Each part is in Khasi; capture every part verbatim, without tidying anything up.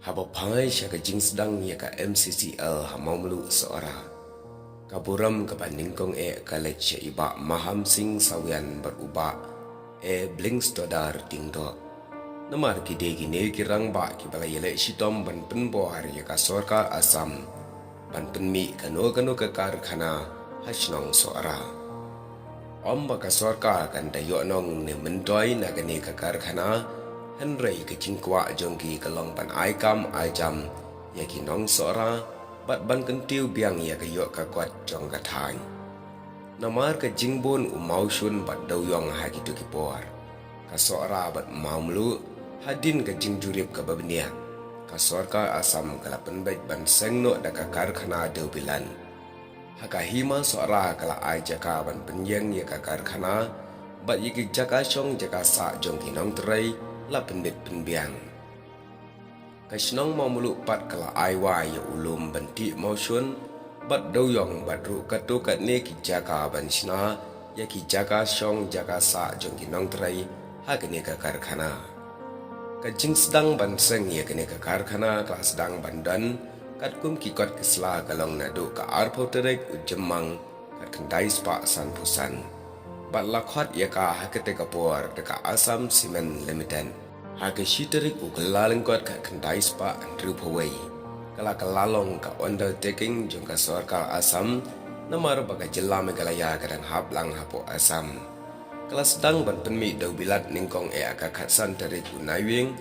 Haba phai sha ka jingsdang ïa ka M C C L ha Mawmluh Sohra, ka burom kaba nyngkong eh ka leit sha i Bah Maham Singh Sawian bad u Bah E. Blingstodar Diengdoh. Namar ki dei kine ki rangbah kiba la ïaleh shitom ban pynbor ïa ka sorkar Assam ban pynmih kano kano ka karkhana ha shnong Sohra. Ym ba ka sorkar kan da ïoh nong ne myntoi na kane ka karkhana, hynrei ka jingkwah jong ki ka long ban ai kam ai jam ïa ki nong Sohra bad ban kyntiew biang ïa ka ïoh ka kot jong ka thaiñ. Namar ka jingbun u mawshun bad dewïong ha kito ki por, ka Sohra bad Mawmluh, hadien ka jingjurip kaba bniah, ka sorkar Assam ka la pynbeit ban seng noh da ka karkhana dewbilat. Ha ka hima Sohra ka la ai jaka ban pynïeng ïa ka karkhana, bad ïa ki jaka shong jaka sah jong ki nongtrei la pynbit pynbiang. Ka shnong Mawmluh pat ka la ai wai ïa u lum ban tih mawshun bad dewïong bad ruh katto katne ki jaka ban shna ïa ki jaka shong jaka sah jong ki nongtrei ha kane ka karkhana. Ka jingsdang ban seng ïa kane ka karkhana ka la sdang ban don katkum ki kot ki sla ka long naduh ka arphew tarik u Jymmang khatkhyndai spah sanphew san, bad la khot ïa ka ha kata ka por da ka Assam Cement Limited ha ka shi tarik u Kyllalyngkot khatkhyndai spah hynriewphew wei. Ka la kylla long ka undertaking jong ka sorkar Assam, namar ba ka jylla Meghalaya ka dang hap lang hapoh Assam. Ka la sdang ban pynmih dewbilat nyngkong eh ha ka khatsan tarik u Naiwieng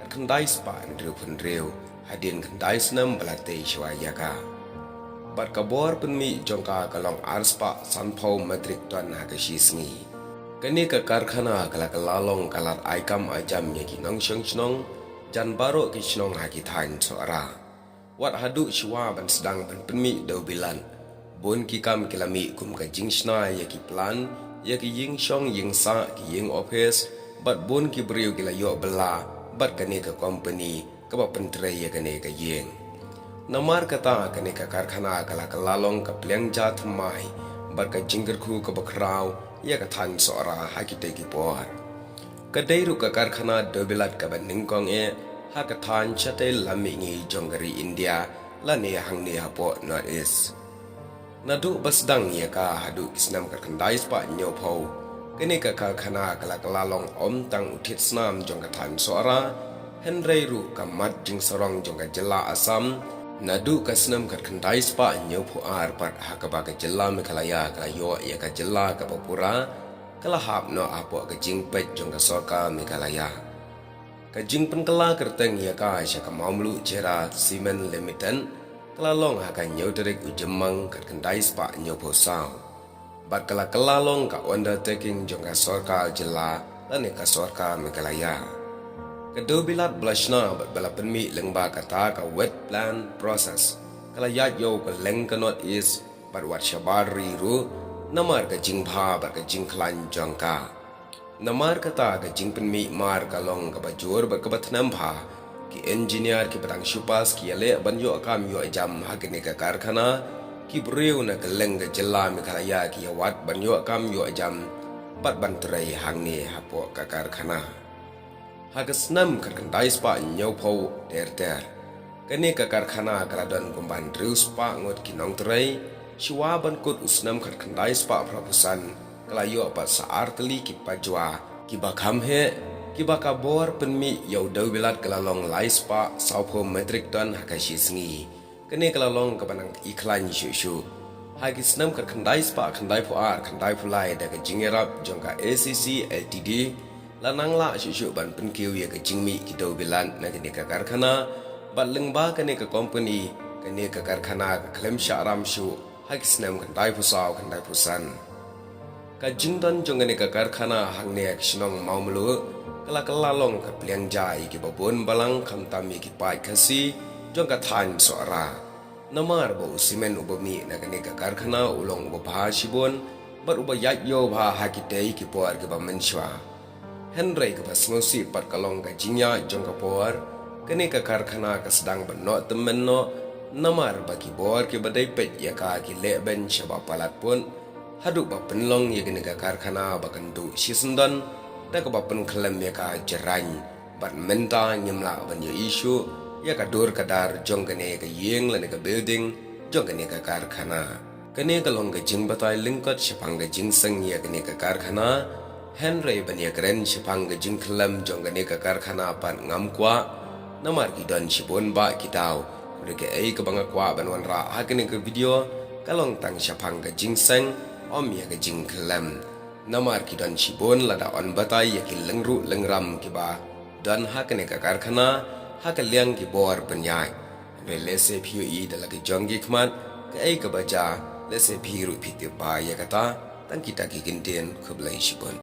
khatkhyndai spah hynriewphew hynriew, hadien khyndai snem ba la tei shuwa ïa ka. Bad ka bor pynmih jong ka ka long ar spah sanphew metric ton ha ka shi sngi. Kane ka karkhana ka la kylla long ka lad ai kam ai jam ïa ki nongshong shnong jan baroh ki shnong ha ki thaiñ Sohra. Wat haduh shuwa ban sdang ban pynmih dewbilat, bun ki kam ki la mih kum ka jingshna ïa ki plant, ïa ki ïing shong ïing sah, ki ïing ophis, bad bun ki briew ki la ïoh bylla bad kane ka kompani kaba pyntrei ïa kane ka ïing. Namar kata kane ka karkhana ka la kylla long ka pliang ja thymmai bad ka jingkyrkhu kaba khraw ïa ka thaiñ Sohra ha kitei ki por. Ka dei ruh ka karkhana dewbilat kaba nyngkong eh ha ka thaiñ shatei lam mihngi jong ka ri India lane hangne hapoh North East. Naduh ba sdang ïa ka haduh ki snem khatkhyndai spah hynñiewphew, kane ka karkhana ka la kylla long ym tang u thied snam jong ka thaiñ Sohra, hynrei ruh ka mat jingsarong jong ka jylla Assam. Naduh ka snem khatkhyndai spah hynñiewphew ar pat ha kaba ka jylla Meghalaya ka la ïoh ïa ka jylla kaba pura, ka la hap noh hapoh ka jingpeit jong ka sorkar Meghalaya. Ka jingpynkylla kyrteng ïa ka sha ka Mawmluh Jhera Cement Limited ka la long ha ka hynñiew tarik u Jymmang khatkhyndai spah hynñiewphew saw. Bad ka la kylla long ka undertaking jong ka sorkar jylla lane ka sorkar Meghalaya. Ka dewbilat ba la shna bad ba la pynmih lyngba kata ka wet plan process ka la ïaid ïa u kylleng ka North East bad wat shabar ri ruh, namar ka jingbha bad ka jingkhlaiñ jong ka. Namar kata ka jingpynmih mar ka long kaba jur bad kaba thnam bha. Ki engineer kiba dang shu pass ki ïaleh ban ïoh kam ïoh jam ha kane ka karkhana, ki briew na kylleng ka jylla Meghalaya ki ïawad ban ïoh kam ïoh jam bad ban trei hangne hapoh ka karkhana. Ha ka snem khatkhyndai spah hynñiewphew ter ter, kane ka karkhana ka la don kumba hynriew spah ngut ki nongtrei. Shuwa ban kut u snem khatkhyndai spah phraphew san, ka la ïoh pat sa ar tylli ki pajwa kiba kham heh, kiba ka bor pynmih ïa u dewbilat ka la long lai spah sawphew metric ton ha ka shi sngi. Kane ka la long kaba nang ikhlaiñ shuh shuh. Ha ki snem khatkhyndai spah khyndaiphew ar khyndaiphew lai, da ka jingïarap jong ka A C C L T D, la nang lah shuh shuh ban pynkiew ïa ka jingmih ki dewbilat na kane ka karkhana. Bad lyngba kane ka kompani, kane ka karkhana ka khlem shah ram shuh ha ki snem khyndaiphew saw khyndaiphew san. Ka jingdon jong kane ka karkhana hangne ha ka shnong Mawmluh ka la kylla long ka pliang ja ïa kiba bun balang, khamtam ïa ki paid Khasi jong ka thaiñ Sohra. Namar ba u simen uba mih na kane ka karkhana u long uba bha shibun bad uba ïaid ïew bha ha kitei ki por kiba mynshuwa. Hynrei kaba sngewsih pat ka long ka jingïaid jong ka por, kane ka karkhana ka sdang ban noh tymmen noh, namar ba ki bor kiba dei peit ïa ka ki leh beiñ shaba palat pud, haduh ba pynlong ïa kane ka karkhana ba kan duh shisyndon, da kaba pynkhlem ïa ka jraiñ, bad mynta ngim lah ban ïohi shuh ïa ka dur ka dar jong kane ka ïing lane ka building jong kane ka karkhana. Kane ka long ka jingbatai lyngkot shaphang ka jingseng ïa kane ka karkhana, hynrei ban ïakren shaphang ka jingkhyllem jong kane ka karkhana pat ngam kwah, namar ki don shibun bah ki daw. Hynrei kaei kaba nga kwah ban wanrah ha kane ka video ka long tang shaphang ka jingseng, ym ïa ka jingkhyllem. Namar ki don shibun lada yn batai ïa ki lyngruh lyngrum kiba don ha kane ka karkhana ha ka liang ki bor bynïaid. Hynrei lehse phi ïohi da la ki jong ki khmat kaei kaba jia, lehse phi ruh phi tip bha ïa kata. Tang kita ki kyntien, khublei shibun.